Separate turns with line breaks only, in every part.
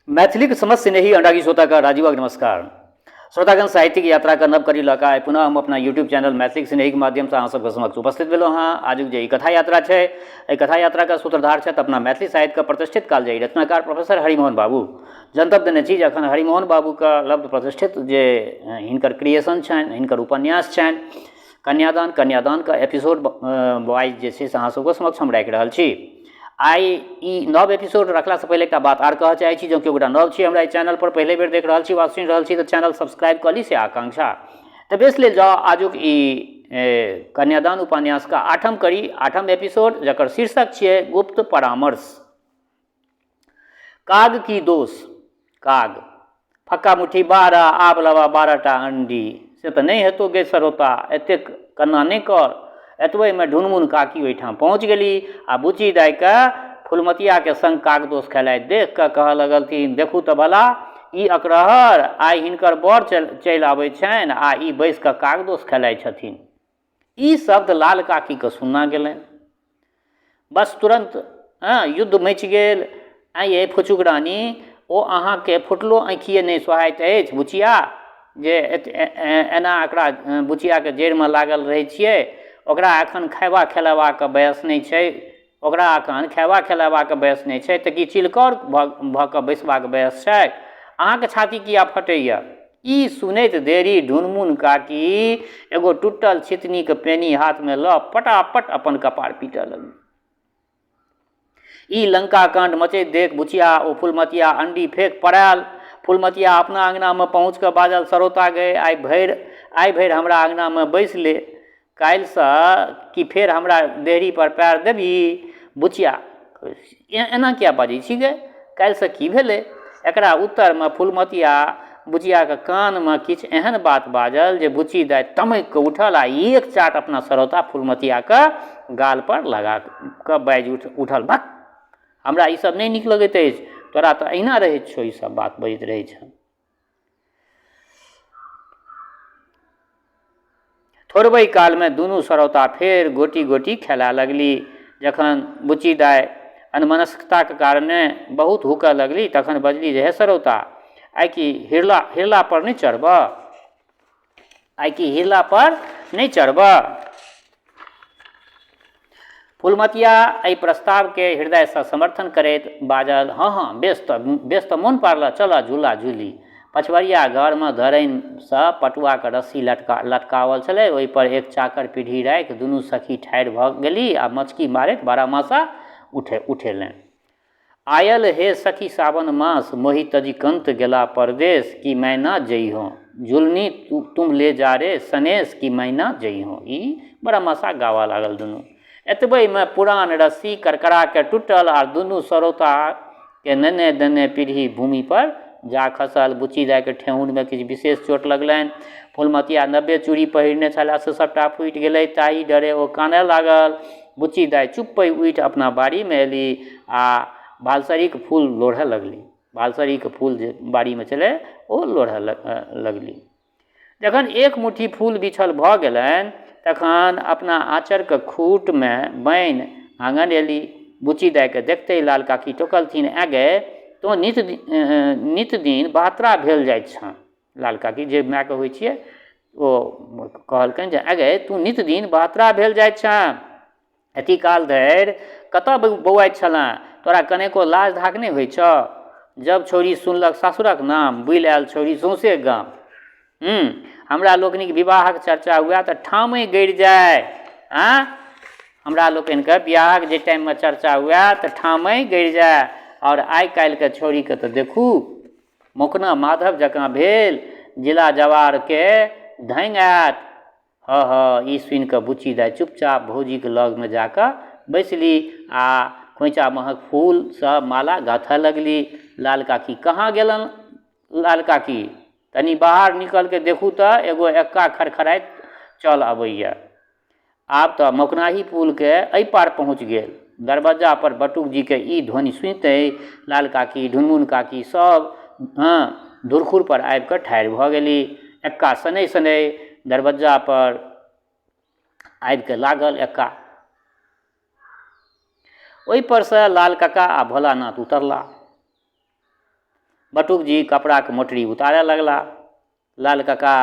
मैथिलीक समस्त स्नेही अनुरागी श्रोताके राजीवक नमस्कार। श्रोतागण, साहित्यिक यात्राके नव कड़ी लऽ कऽ आइ पुनः हम अपना यूट्यूब चैनल मैथिलीक स्नेहीक माध्यमसँ अहाँ सबके समक्ष उपस्थित भेलहुँ हँ। आजुक जे ई कथा यात्रा छै, एहि कथा यात्राके सूत्रधार छथि अपना मैथिली साहित्यके प्रतिष्ठित कालजयी रचनाकार प्रोफेसर हरिमोहन बाबू। जनतब देने छी जे एखन हरिमोहन बाबूके लब्ध प्रतिष्ठित जे हिनकर क्रिएशन छनि, हिनकर उपन्यास छनि कन्यादान, कन्यादानके एपिसोड वाइज जे छै से अहाँ सबके समक्ष हम राखि रहल छी। आइ ई नव एपिसोड रखलासँ पहिले एकटा बात आर कहऽ चाहै छी, जँ केओ गोटा नव छी हमरा एहि चैनलपर पहिले बेर देख रहल छी वा सुनि रहल छी तऽ चैनल सब्सक्राइब कऽ ली से आकांक्षा। तऽ बेस लेल जाउ आजुक ई कन्यादान उपन्यासके आठम कड़ी, आठम एपिसोड, जकर शीर्षक छियै गुप्त परामर्श। काग की दोष। काग फक्का मुट्ठी 12, आब लबा 12टा अंडी, से तऽ नहि हेतौ गे सरौता, एतेक कन्ना नहि कर। एतबेमे ढुनमुन काकी ओहिठाम पहुँच गेली आ बुच्ची दाइके फुलमतियाके संग काग दोष खेलाइत देख कऽ कहऽ लगलथिन, देखू तऽ भला ई अकरहर, आइ हिनकर बर चलि आबै छनि आ ई बैस कऽ काग दोष खेलाइ छथिन। ई शब्द लाल काकीके सुनना गेलनि। बस तुरन्त हँ युद्ध मचि गेल। आँय ये फुचुक रानी, ओ अहाँके फुटलो आँखिए नहि सोहाइत अछि बुचिया, जे एना एकरा बुचियाके जड़िमे लागल रहै छियै। ओकरा एखन खयबा खेलेबाक बयस नहि छै, ओकरा एखन खयबा खेलेबाक बयस नहि छै तऽ की चिलकर भऽ कऽ बैसबाक बयस छै? अहाँके छाती किया फटैए? ई सुनैत देरी ढुनमुन काकी एगो टुटल छितनीक पेनी हाथमे लऽ पटापट अपन कपार पीटऽ लगली। ई लंका काण्ड मचैत देख बुचिया ओ फुलमतिया अंडी फेक पड़ायल। फुलमतिया अपना अङ्गनामे पहुँच कऽ बाजल, सरौता गै, आइ भरि हमरा अङ्गनामे बैस ले, काल्हिसँ कि फेर हमरा देहरीपर पएर देबही? बुचिया, एना किए बाजै छी गै, काल्हिसँ की भेलै? एकरा उत्तरमे फुलमतिया बुचियाके कानमे किछु एहन बात बाजल जे बुच्ची दाइ तमकि कऽ उठल आ एक चाट अपना सरौता फुलमतियाके गालपर लगा कऽ बाजि उठल, भक, हमरा ई सब नहि नीक लगैत अछि, तोरा तऽ अहिना रहैत छौ, ई सब बात बजैत रहै छह। थोड़बे कालमे दुनू सरौता फेर गोटी गोटी खेलाय लगली। जखन बुच्ची दाइ अनमनस्कताक कारणे बहुत हुकऽ लगली तखन बजली जे हे सरौता, आइ की हिरला पर नहि चढ़बह? आइ की हिरला पर नहि चढ़बह? फुलमतिया एहि प्रस्तावके हृदयसँ समर्थन करैत बाजल, हँ हँ, बेस तऽ मोन पाड़लह, चलह झूला झूली। पछबरिया घरमे धरनिसँ पटुआक रस्सी लटकाओल छलै, ओहिपर एक चाकर पीढ़ी राखि दुनू सखी ठाढ़ि भऽ गेली आ मचकी मारैत बारहमासा उठेलनि। आयल हे सखी सावन मास, मोहि तजि कंत गेला परदेस, कि मैना जइहों झुलनी तुम ले जा रे सनेस, कि मैना जइहों। ई बारहमासा गाबऽ लागल दुनू। एतबहिमे पुरान रस्सी करकरा कऽ टूटल आ दुनू सरौताके नेने देने पीढ़ी भूमिपर जा खसल। बुच्ची दाइके ठेहुनमे किछु विशेष चोट लगलनि। फुलमतिया नब्बे चूड़ी पहिरने छलाह से सभटा फूटि गेलै, ताहि डरे ओ कानय लागल। बुच्ची दाइ चुप्पे उठि अपना बाड़ीमे अयली आ बालसरीके फूल लोढ़य लगली। बालसरीके फूल जे बाड़ीमे छलै ओ लोढ़य लगली। जखन एक मुट्ठी फूल बिछल भऽ गेलनि तखन अपना आँचरके खूटमे बान्हि आँगन अयली। बुच्ची दाइके देखते लाल काकी टोकलथिन, ऐँ गै, तोँ नित दिन बहत्तरा भेल जाइत छँ। लाल काकी जे मायके होइ छियै ओ कहलकनि जे ऐँ गै, तू नित दिन बहत्तरा भेल जाइत छँ, एती काल धरि कतऽ बौआइत छलँ, तोरा कनेको लाज धाक नहि होइ छऽ? जब छौड़ी सुनलक सासुरक नाम, बुलि आयल छौड़ी सौंसे गाम। हमरा लोकनिक विवाहक चर्चा हुए तऽ ठामहि गड़ि जाय। आँय, हमरा लोकनिके बियाहक जे टाइममे चर्चा हुए तऽ ठामहि गड़ि जाय। आओर आइ काल्हिके छौड़ीके तऽ देखू, मोकना माधव जकाँ भेल जिला जवारके धनि आयत। हँ हँ, ई सुनि कऽ बुच्ची दाइ चुपचाप भौजीक लगमे जा कऽ बैसली आ खोँइचा महक फूलसँ माला गाँथऽ लगली। लाल काकी कहाँ गेलनि? लाल काकी, तनी बाहर निकलि कऽ देखू तऽ एगो एक्का खड़खड़ाइत चल अबैए। आब तऽ मौकनाही पुलके एहि पार पहुँच गेल। दरबज्जापर बटुकजीके ई ध्वनि सुनिते लाल काकी, ढुनमुन काकी सभ हँ धुरखुरपर आबिकऽ ठाढ़ि भऽ गेली। एक्का शनैः शनैः दरबज्जापर आबिकऽ लागल एक्का। ओहिपरसँ लाल काका आ भोलानाथ उतरला। बटुकजी कपड़ाके मोटरी उतारय लगला। लाल काका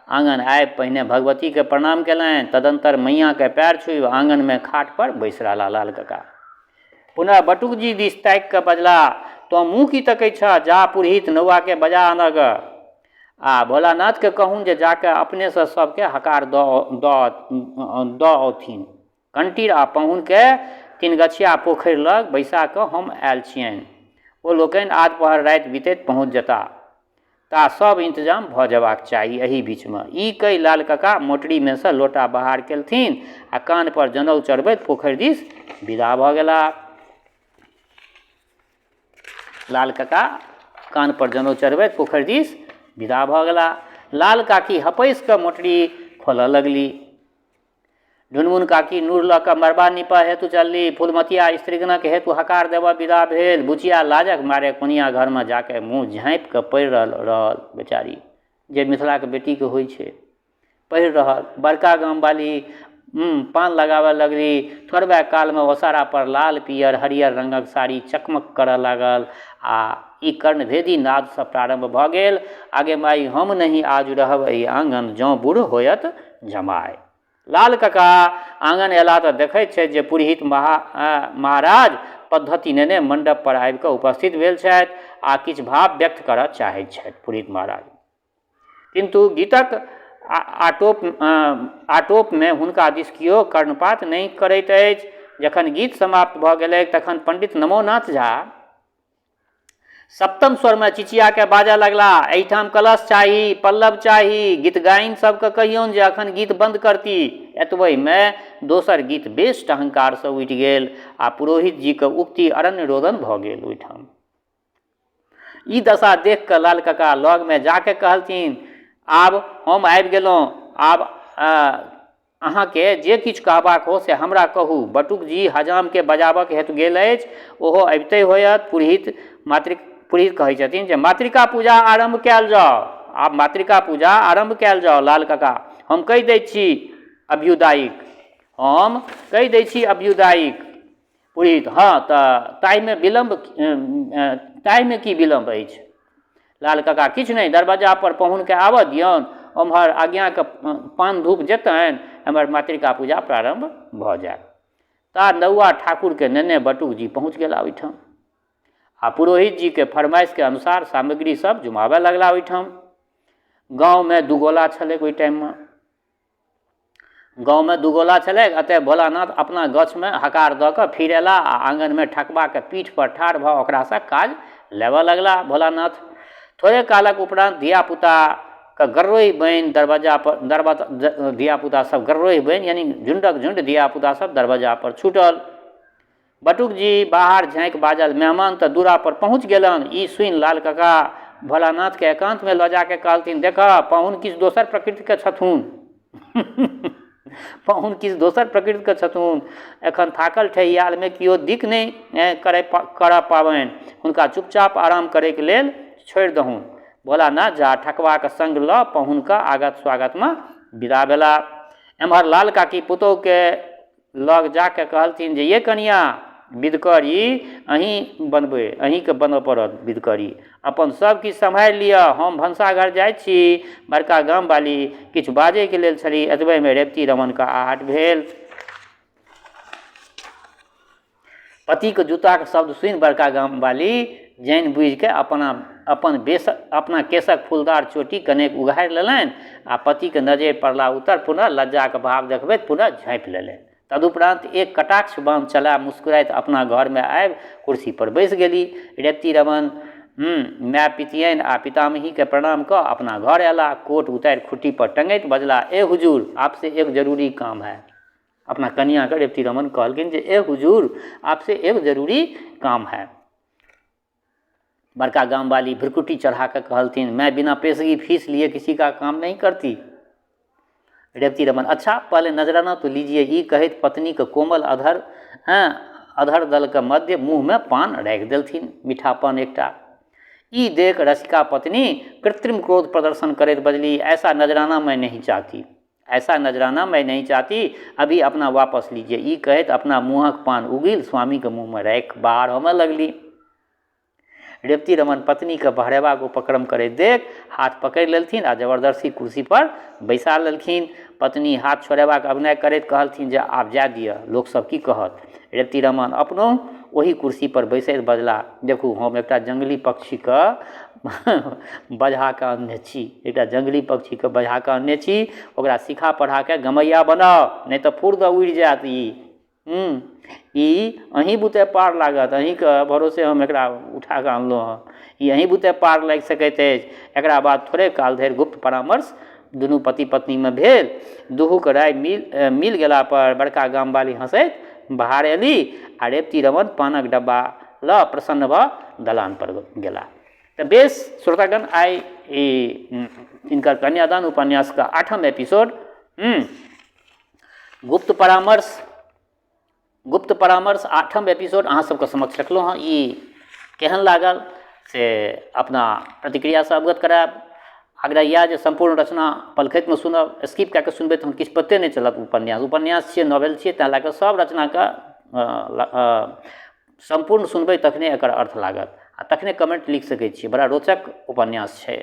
आङन आबि पहिने भगवतीके प्रणाम केलनि, तदन्तर मैयाँके पैर छुबि आङनमे खाटपर बैसि रहला लाल काका। पुनः बटुकजी दिस ताकि कऽ बजला, तोँ मुँह की तकै छह, जा पुरहित नौआके बजा आनऽ गऽ आ भोलानाथके कहुन जे जा कऽ अपनेसँ सभके हकार दऽ दऽ दऽ औथिन। कंटीर आ पाहुनके तिनगछिया पोखरि लग बैसा कऽ हम आयल छियनि। ओ लोकनि आध पहर राति बितैत पहुँच जेताह। ता सब इंतजाम भऽ जेबाक चाही एही बीचमे। ई कहि लाल कका मोटरीमे सँ लोटा बहार केलथिन आ कान्हपर जनउ चढ़बैत पोखरि दिस विदा भऽ गेलाह। लाल कका कान्हपर जनउ चढ़बैत पोखरि दिस विदा भऽ गेलाह। लाल काकी हपसि कऽ मोटरी खोलऽ लगली। ढुनमुन काकी नूर लऽ कऽ मड़बा नीपऽ हेतु चलली। फुलमतिया स्त्रीगणक हेतु हकार देबऽ विदा भेल। बुचिया लाजक मारे कोनिया घरमे जाके मुँह झाँपि कऽ पड़ि रहल रहल बेचारी, जे मिथिलाके बेटीके होइ छै, पड़ि रहल। बड़का गामवाली पान लगाबऽ लगली। थोड़बे कालमे ओसारापर लाल पियर हरियर रङ्गक साड़ी चकमक करऽ लागल आ ई कर्णभेदी नादसँ प्रारम्भ भऽ गेल, आगे माइ हम नहि आज रहब एहि आँगन जँ बूढ़ होयत जमाय। लाल कका आङन अयलाह तऽ देखैत छथि जे पुरहित महाराज पद्धति नेने मण्डप पर आबि कऽ उपस्थित भेल छथि आ किछु भाव व्यक्त करऽ चाहैत छथि पुरहित महाराज। किन्तु गीतक आटोपमे हुनका दिस केओ कर्णपात नहि करैत अछि। जखन गीत समाप्त भऽ गेलैक तखन पण्डित नमोनाथ झा सप्तम स्वरमे चिचिया कऽ बाजऽ लगला, एहिठाम कलश चाही, पल्लव चाही, गीतगाइन सबके कहियौन जे अखन गीत बन्द करती। एतबहिमे दोसर गीत बेस टहंकारसँ उठि गेल आ पुरोहित जीके उक्ति अरण्य रोदन भऽ गेल ओहिठाम। ई दशा देख कऽ लाल कका लगमे जा कऽ कहलथिन, आब हम आबि गेलहुँ, आब अहाँके जे किछु कहबाक हो से हमरा कहू। बटुकजी हजामके बजाबक हेतु गेल अछि, ओहो अबितहि होयत। पुरहित मातृक पुरहित कहै छथिन जे मातृका पूजा आरम्भ कयल जाओ। आब मातृका पूजा आरम्भ कयल जाओ। लाल कका, हम कहि दैत छी अभ्युदायिक, हम कहि दै छी अभ्युदायिक। पुरहित, हँ तऽ ताहिमे विलम्ब ताहिमे की विलम्ब अछि? लाल काका, किछु नहि, दरबज्जा पर पाहुनके आबऽ दियौन, ओम्हर आज्ञाके पान धूप जेतनि, एम्हर मातृका पूजा प्रारम्भ भऽ जायत। ता नौआ ठाकुरके नेने बटुक जी पहुँच गेला ओहिठाम आ पुरोहित जीके फरमाइशके अनुसार सामग्री सब जुमाबऽ लगला ओहिठाम। गाँवमे दू गोला छलैक ओहि टाइममे। गाँवमे दू गोला छलैक, अतः भोलानाथ अपना गाछमे हकार दऽ कऽ फिर अयलाह आ आङनमे ठकबाके पीठपर ठाढ़ भऽ ओकरासँ काज लेबऽ लगलाह भोलानाथ। थोड़े कालक उपरान्त धियापुताके गर्रोहि बनि दरबज्जापर दरबज्जा धियापुता सब गर्रोहि बनि यानि झुण्डक झुण्ड धियापुता सब दरबज्जापर छूटल। बटुकजी बाहर झाँकि बाजल, मेहमान तऽ दूरापर पहुँच गेलनि। ई सुनि लाल कका भोलानाथकेँ एकान्तमे लऽ जा कऽ कहलथिन, देखह, पाहुन किछु दोसर प्रकृतिके छथुन। पाहुन किछु दोसर प्रकृतिके छथुन। एखन थाकल ठहियालमे केओ दिक नहि करऽ पाबनि। हुनका चुपचाप आराम करैक लेल छोड़ि दहुन। भोलानाथ झा ठकबाक संग लऽ पाहुनके आगत स्वागतमे विदा भेलाह। एम्हर लाल काकी पुतोहुके लग जा कऽ कहलथिन जे ये कनिआँ, विधकरी अहीँ बनबै, अहीँके बनऽ पड़त विधकरी। अपन सब किछु सम्हारि लिअ, हम भनसाघर जाइ छी। बड़का गामवाली किछु बाजैके लेल छली, एतबेमे रेवती रमणके आहट भेल। पतिके जूताके शब्द सुनि बड़का गामवाली जानि बुझिके अपना अपन बेस अपना केशक फूलदार चोटी कनेक उघारि लेलनि आ पतिके नजरि पड़ला उत्तर पुनः लज्जाके भाव देखबैत पुनः झाँपि लेलनि। तदुपरान्त एक कटाक्ष बाण चला मुस्कुराइत अपना घरमे आबि कुर्सीपर बैसि गेली। रेवती रमण माय पितियनि आ पितामहीके प्रणाम कऽ अपना घर अयलाह। कोट उतारि खुट्टीपर टँगैत बजलाह, ए हुजूर, आपसे एक जरूरी काम है। अपना कनियाँके रेवती रमन कहलखिन जे ए हुजूर, आपसे एक जरूरी काम है। बड़का गामवाली भ्रकुटी चढ़ा कऽ कहलथिन, मैं बिना पेशगी फीस लिए किसी का काम नहीं करती। रेवती रमन, अच्छा पहले नजराना तो लीजिए। ई कहैत पत्नीके कोमल अधर हँ अधर दलके मध्य मुँहमे पान राखि देलथिन, मीठा पान एकटा। ई देख रसिका पत्नी कृत्रिम क्रोध प्रदर्शन करैत बजली, ऐसा नजराना मैं नहीं चाहती, ऐसा नजराना मैं नहीं चाहती, अभी अपना वापस लीजिए। ई कहैत अपना मुँहक पान उगिल स्वामीके मुँहमे राखि बाहर होमय लगली। रेवती रमण पत्नीके बहरेबाक उपक्रम करैत देख हाथ पकड़ि लेलथिन आ जबरदस्ती कुर्सीपर बैसा लेलखिन। पत्नी हाथ छोड़ेबाक अभिनय करैत कहलथिन जे आब जाय दिअ, लोकसभ की कहत। रेवती रमण अपनो ओही कुर्सीपर बैसैत बजलाह, देखू हम एकटा जङ्गली पक्षीके बझा कऽ अनने छी, एकटा जङ्गली पक्षीके बझा कऽ अनने छी, ओकरा सिखा पढ़ा कऽ गमैआ बनाउ, नहि तऽ फुर्र दऽ उड़ि जायत ई। ई अहीँ बुते पार लागत, अहीँके भरोसे हम एकरा उठा कऽ अनलहुँ हँ, ई अहीँ बुते पार लागि सकैत अछि। एकरा बाद थोड़े काल धरि गुप्त परामर्श दुनू पति पत्नीमे भेल। दुहूके राय मिल मिल गेलापर बड़का गामवाली हँसैत बाहर अयली आ रेवती रमण पानक डब्बा लऽ प्रसन्न भऽ दलानपर गेला। तऽ बेस श्रोतागण, आइ ई हिनकर कन्यादान उपन्यासके आठम एपिसोड गुप्त परामर्श, गुप्त परामर्श आठम एपिसोड अहाँ सबके समक्ष रखलहुँ हँ। ई केहन लागल से अपना प्रतिक्रियासँ अवगत करायब। आग्रह इएह जे सम्पूर्ण रचना पलखतिमे सुनब, स्किप कए कऽ सुनबै तहन किछु पते नहि चलत। उपन्यास उपन्यास छियै, नॉवेल छियै, ताहि लए कऽ सब रचनाके सम्पूर्ण सुनबै तखने एकर अर्थ लागत आ तखने कमेन्ट लिख सकै छियै। बड़ा रोचक उपन्यास छै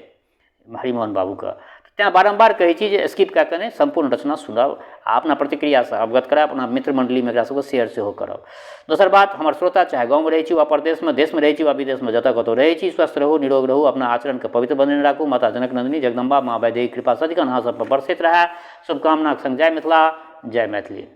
हरिमोहन बाबूके, तैँ बारम्बार कहै छी जे स्किप कए कऽ नहि, सम्पूर्ण रचना सुनब आ अपना प्रतिक्रियासँ अवगत करायब, अपना मित्र मण्डलीमे एकरा सबके शेयर सेहो करब। दोसर बात, हमर श्रोता चाहे गाँवमे रहै छी वा परदेशमे, देशमे रहै छी वा विदेशमे, जतऽ कतहु रहै छी, स्वस्थ रहू, निरोग रहू, अपना आचरणके पवित्र बनेने राखू। माता जनक नन्दिनी जगदम्बा माँ वैदेही कृपा सदिखन अहाँ सबपर बरसैत रहए, शुभकामनाक सङ्ग जय मिथिला, जय मैथिली।